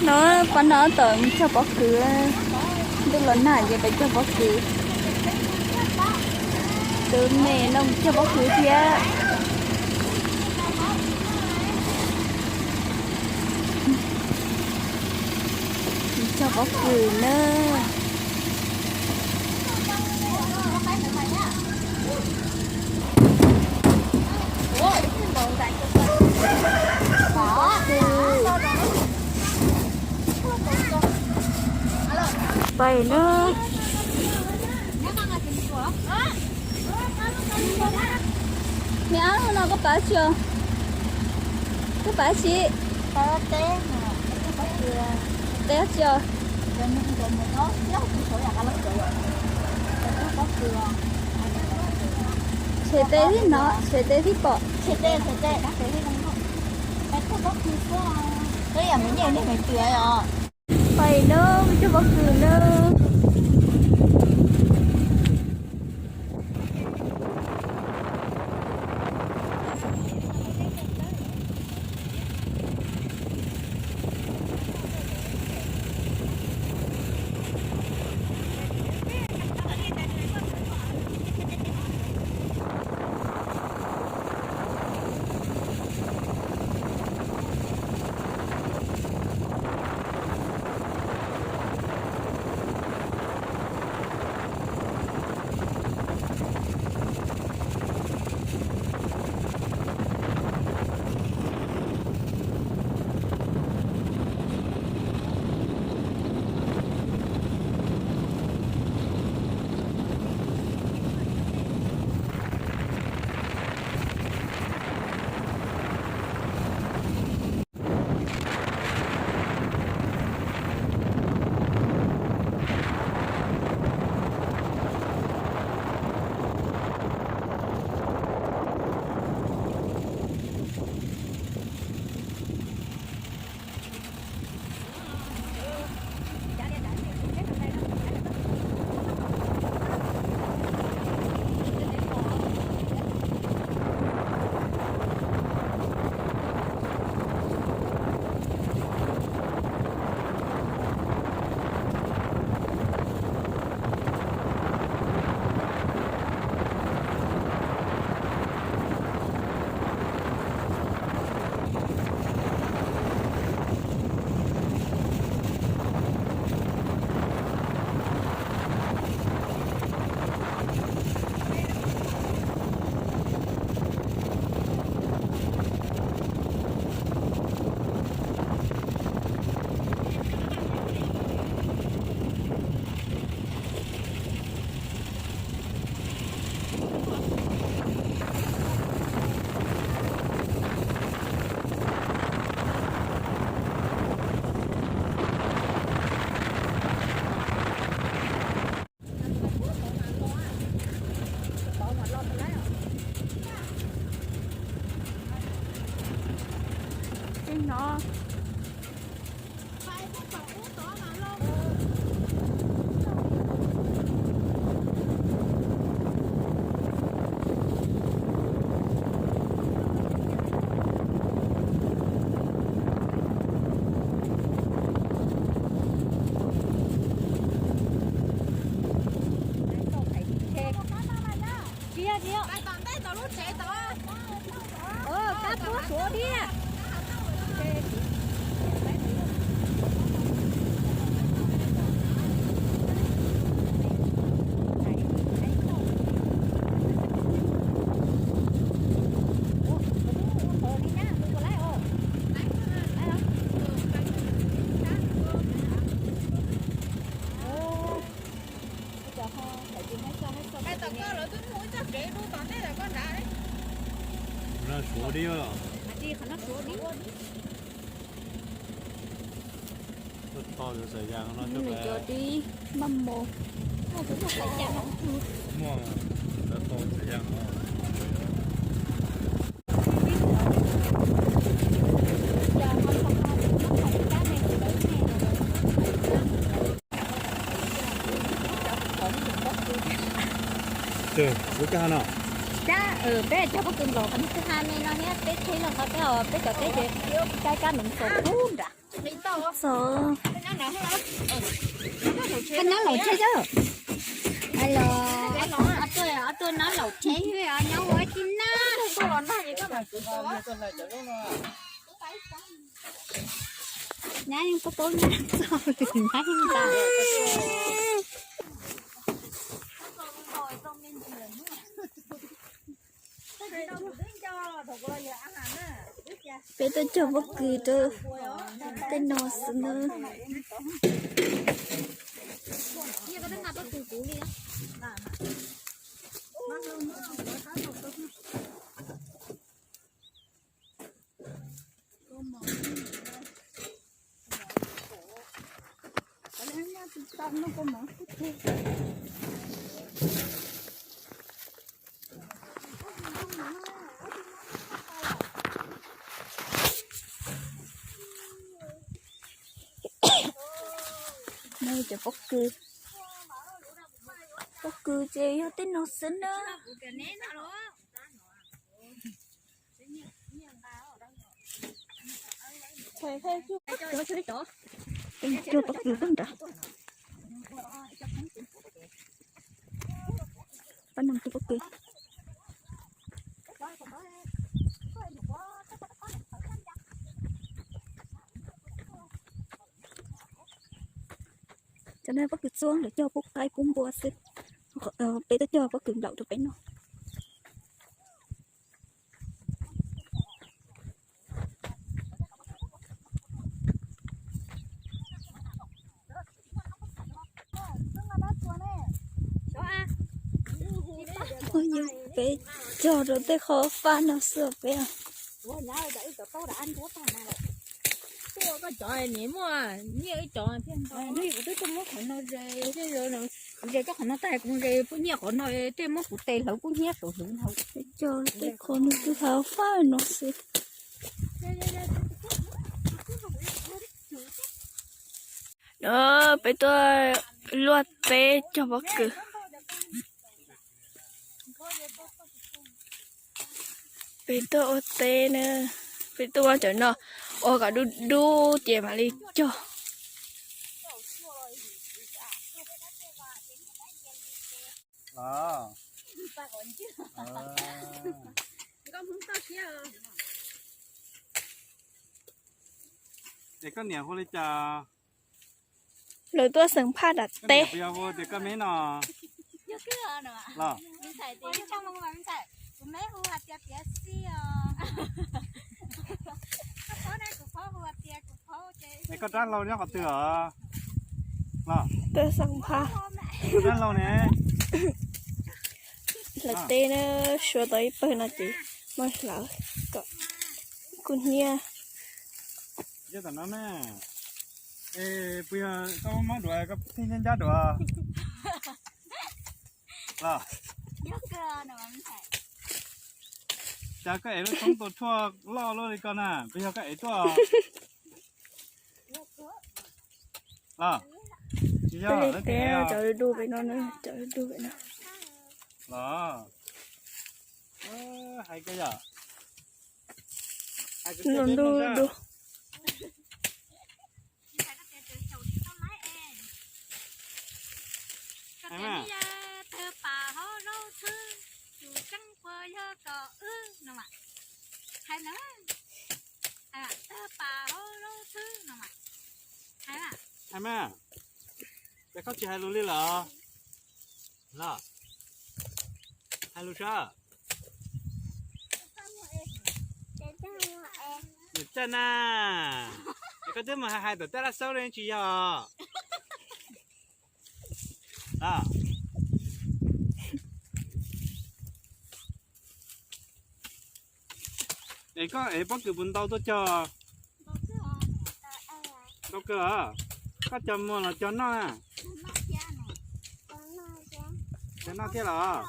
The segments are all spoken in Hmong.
No, pab no tom mus cog pob kws, ntuj los nag ces pab cog pob kws. Tus me no mus cog pob kws thiab. Mus cog pob kws na. Pais na. Me ab, no koj pais tsi os? Koj pais tsi? Teb tsi os? Tshem tes thiab no, tshem tes thiab pom. Pais na, cog pob kws na. Kab puab suav diab. Suav diab. Cov dib maj mus. Cab, peb cog pob kws nplaum qhov twg ha me no thiab peb tsheb los qhov peb, peb cov teb ces cab cab mus xaus pub nram. Txog, koj nyob laus tsheb. Alo, ob tug nyob laus tsheb, nyob ua tib nab. Nyab yeej paub paub nyab txog lwm nyab ntag. Peb tuaj cog pob kws rau tej no xwb na. Cov pob kws, pob kws ces yog tej no xwb na. Cog pob kws koj nrad. Pab no cog pob kws. Cov no pob kws txua, lawv cog pub qaib pub npua xwb. Peb tuaj cog pob kws nplaum rau peb noj. Peb cog rau tej qhov fab no xwb peb. Kuv cov ne muaj nyiaj ib cov thiab, kuv twb tuaj muab qhov no ze, kuv ze koj qhov no tag kuv ze pub nyiaj qhov no, tej muab kuv tes hlawv kub hnyiab saum hwv no. Cog tej qhov no twb hav fab no xwb. No peb tuaj luaj teb cog pob kws. Peb tuaj ua teb na, peb tuaj muab cov no ua kom dub dub ces mam li cog. Es koj niam hu li cas? Lawv tuaj xeem phaj nram teb. Koj niam puas yog hu tias koj meb no? Los, es koj rab hlau nyob qhov twg os? Los, tuaj xeem phaj, koj rab hlau ne. Lawv teb na, suav tau ib pawg no ces muab hlawv kom kub hnyiab. Tom no na, es puas yog koj mob duav koj pheej ncab ncab duav? Los, cas koj ev lub tshoob tua tshuaj loj luaj li ko na, puas yog koj ev tuaj? Los, tsis yog, cov du du pem no, cov du du pem no. Los, hais koj yom, hais koj du du. Hais mas, hais mas, cas koj tsis hais lus li lawm? Los, hais lus seb. Niam Txawj na, es koj twb mus hais hais tom tej laj xaub li tsis yog? Es koj ev pob kws puas ntau tuaj cog? Ntau kawg os. Koj cog muag los cog noj na? Cog noj thiab los?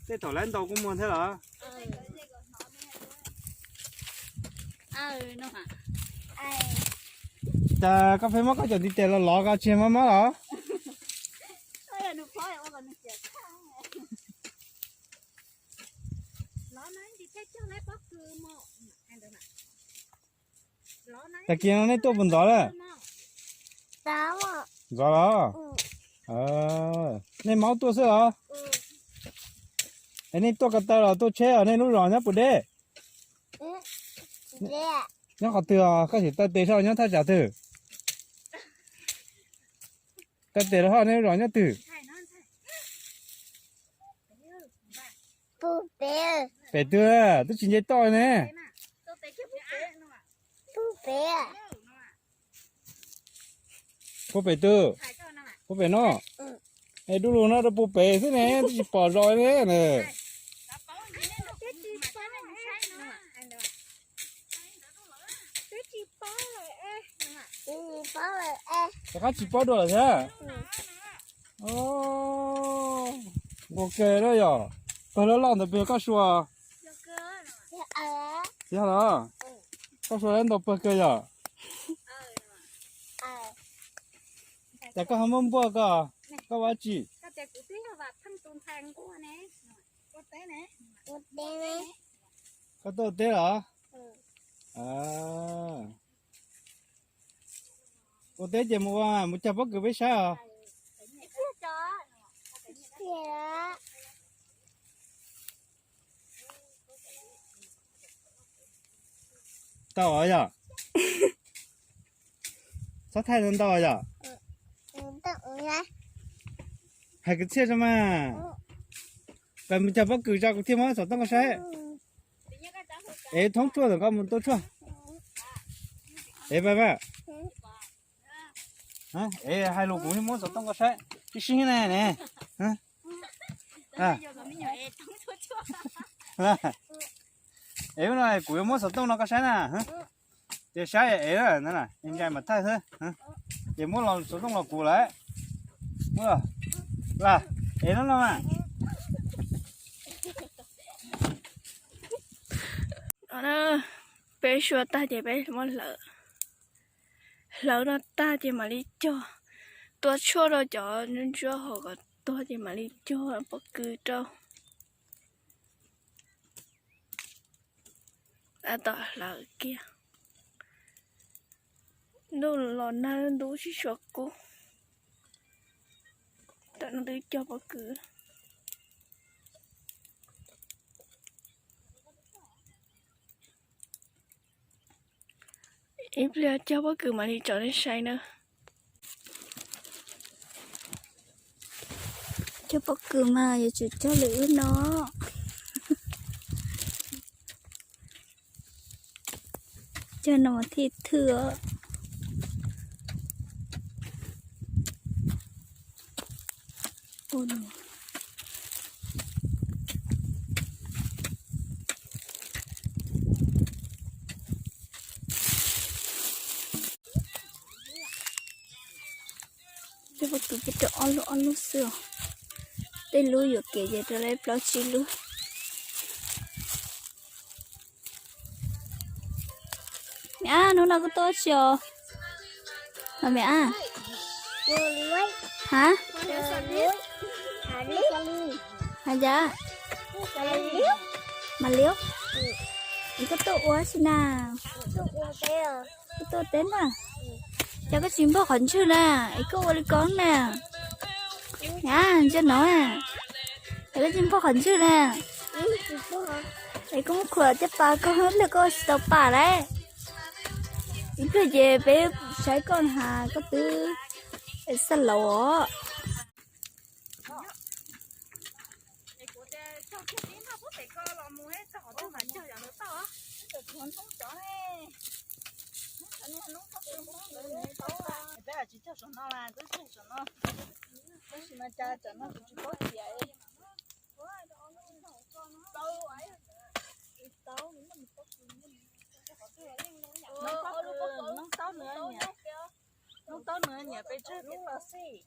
Tej thaum lawv ntau kuj muag thiab los? Cas koj pheej muab koj cov ntiv tes los lov ko tsis mob mob los? Tag kis no nej tuaj puas ntxov lawm? Ntxov los? Nej maub tuaj xwb los? Es nej tuaj ko taw los tuaj tsheb os, nej lub zos nyob puas deb? Nyob qhov twg os, koj sim taw tes soj nyob thaj tsam twg? Taw tes los ho nej lub zos nyob twg? Pem twg, twb tsis nce toj ne. Puag pem twg? Puag pem no. Es dub lug no rau puag pem xwb ne, twb tsis pom zos ne. Rov qab tsis paub dua lawm thiab. Nqus kawg lawm yom. Pawg loj loj ntawd pes koj sua? Yog los, koj sua ntau pawg kawg yom. Cas koj ho muaj npuaj ko, koj ua dab tsi? Koj tuaj ua teb los? Ua teb ces mus ua, mus cog pob kws peb saib os. Tau os yom. Txhob thaij ntau ntau yom. Hais kwv txhiaj tso mas. Peb mus cog pob kws tso kuv thiaj muab xov tooj koj saib. Es thoob tshuaj ntawm koj mus tuaj tshuaj. Es pab, es hais lus kuv thiaj muab xov tooj koj saib. Sib sib ne ne. Es no kuv yuav muab xov tooj no koj saib na. Ces saib es na, ntsais mas thaij xwb. Ces muab los xov tooj los kuv lawm. Muab los, es no no mas. Peb sua tag ces peb muab hlawv, hlawv no tag ces mam li cog, tua tshuaj rau cov ntsuab ntsuab hauv kom tuag ces mam li cog pob kws rau. Tab tom hlawv kiag. Ntuj los nag ntub tsis tshua kub. Tam no twb cog pob kws. Ib pliag cog pob kws mam li tso nej saib na. Cog pob kws mas yuav tsum cog li wb no. Cog no mas thiaj thwj os. Cog pob kws peb rau ob lub ob lub xwb os. Tej lub yuam kev ces rau lawv plaub tsib lub. Me ab, hnub no koj tuaj tsi os? Los me ab. Hab? Hab cas? Mas liub, es koj tuaj ua si na? Koj tuaj teb na? Cas koj tsis npog qhov ntswg na? Es koj ua li ko na? A, ntsia no, cas koj tsis npog qhov ntswg na? Es koj muab khuam caj pas koj ib pliag koj ua tsis tau pam lauj. Ib pliag ces peb saib koj na has koj twb xav laus os. Peb tsis cog saum no, peb cog saum no, tab sis mas cas tam no kuv tsis paub tias. Noob taub nws nyiam, noob taub nws nyiam pes tsawg pes tau xij.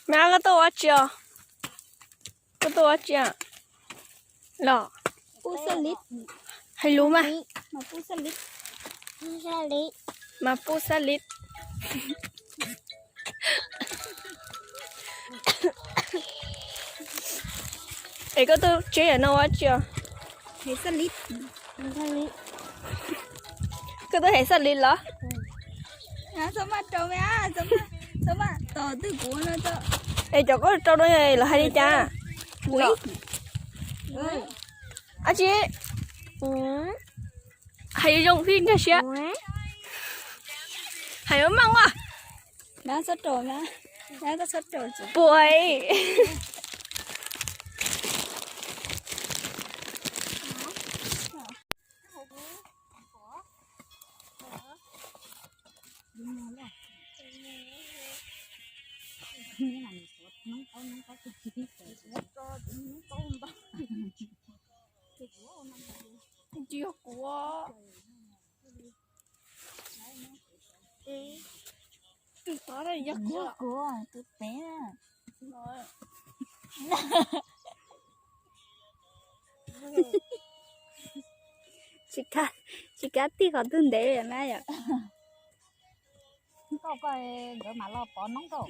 Me ab, koj tuaj ua tsi os? Koj tuaj ua tsi los? Hais lus mas. Mas pub xab li. Es koj tuaj tsev yam no ua tsi os? Koj tuaj hem xab li los? Es cov koj rau no lawv hais li cas? Ab tsi, hais zoo zoo thiab nkag siab. Hais meej meej as. Puas Tsis yog kuv. Tsis yog kuv, tus pem. Tsis kav, tsis kav tij qhov twg ntev li mas yom. Nkauj koj, nkawd mam los pov noob rau.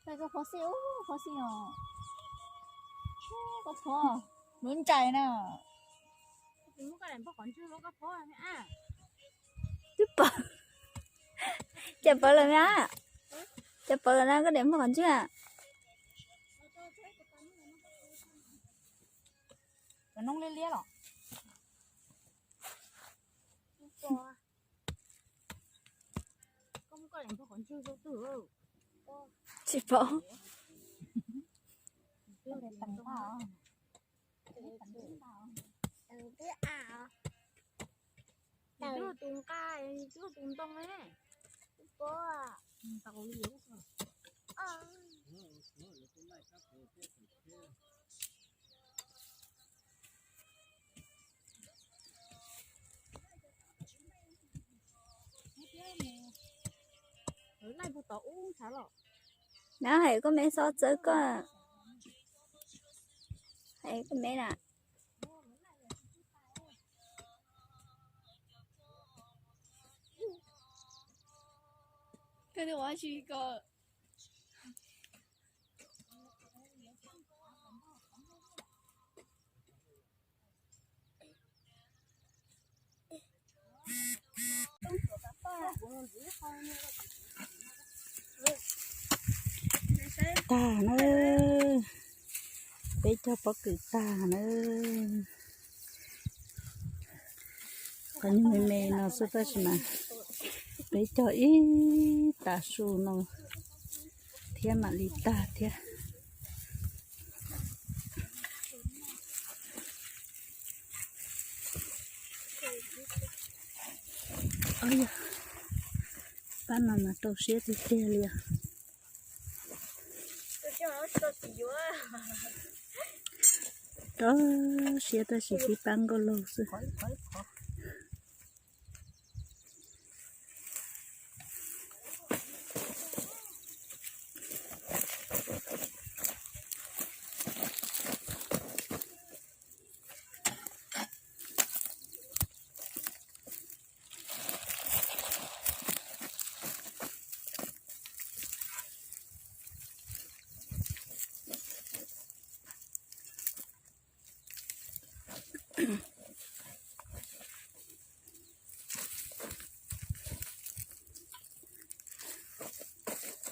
Koj phov xij, ub, phov xij os. Koj phov, lub ntsais na. Twb pawv, cas pawv lawm na. Cas pawv lawm na, koj daim npog qhov ntswg. Cov noob liab liab los. Tsis paub. Tus nqa, tus ntoo ne. Nab hais koj me xob txawb koj. Hais koj me na. Koj twb ua tsis ko. Tag na, peb cog pob kws tag na. Qhov nyuag me me no xwb tab sis mas peb cog ib tav su no thiab mam li tag thiab. Pab no mas rau siab tiag tiag li os. Rau siab tab sis tib pab nkauj laug xwb.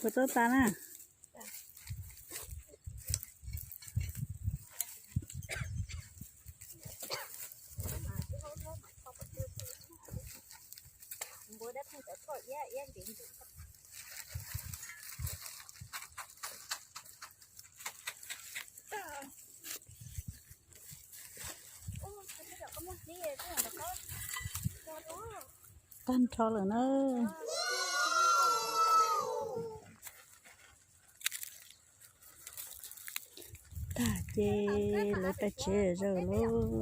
Puas tau tas na? Tag nrho lawm na. Tag ces lawv pais tsev zaws lauj.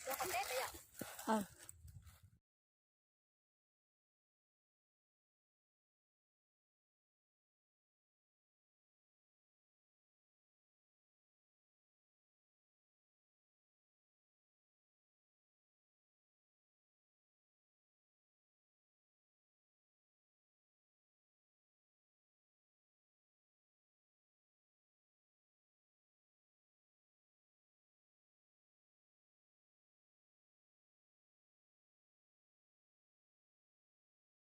Ua qhov teb pem yom.